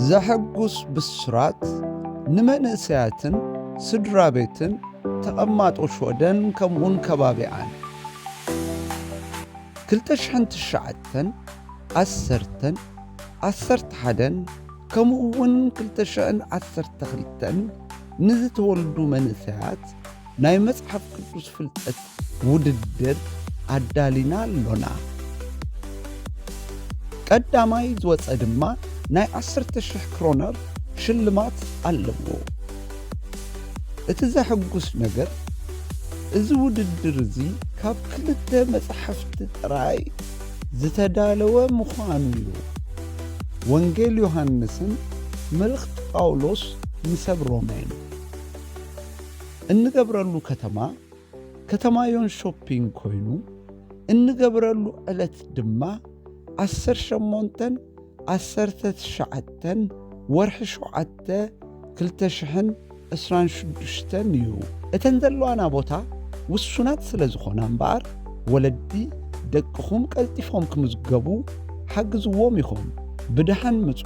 ዘሐጉስ ብስራት ንመንእሰያትን ስድራ ቤትን ተቐማጦ ሽወደን ከምኡውን ከባቢኣን። ክልተ ሽሕን ትሽዓተን፣ ዓሰርተን፣ ዓሰርተ ሓደን ከምኡ እውን ክልተ ሽሕን ዓሰርተ ክልተን ንዝተወልዱ መንእሰያት ናይ መጽሓፍ ቅዱስ ፍልጠት ውድድር ኣዳሊና ኣሎና። ቀዳማይ ዝወጸ ድማ ናይ ዓሰርተ ሽሕ ክሮነር ሽልማት ኣለዎ። እቲ ዘሐጉስ ነገር፣ እዚ ውድድር እዚ ካብ ክልተ መጻሕፍቲ ጥራይ ዝተዳለወ ምዃኑ እዩ። ወንጌል ዮሃንስን መልእኽቲ ጳውሎስ ንሰብ ሮሜን። እንገብረሉ ከተማ፣ ከተማ ዮንሾፒንግ ኮይኑ፣ እንገብረሉ ዕለት ድማ ዓሰርተ ሸሞንተን ዓሰርተ ትሽዓተን ወርሒ ሸውዓተ ክልተ ሽሕን ዕስራን ሽዱሽተን እዩ። እተን ዘለዋና ቦታ ውሱናት ስለ ዝኾና እምበኣር፣ ወለዲ ደቅኹም ቀልጢፎም ክምዝገቡ ሓግዝዎም ኢኹም። ብደሓን ምጹ።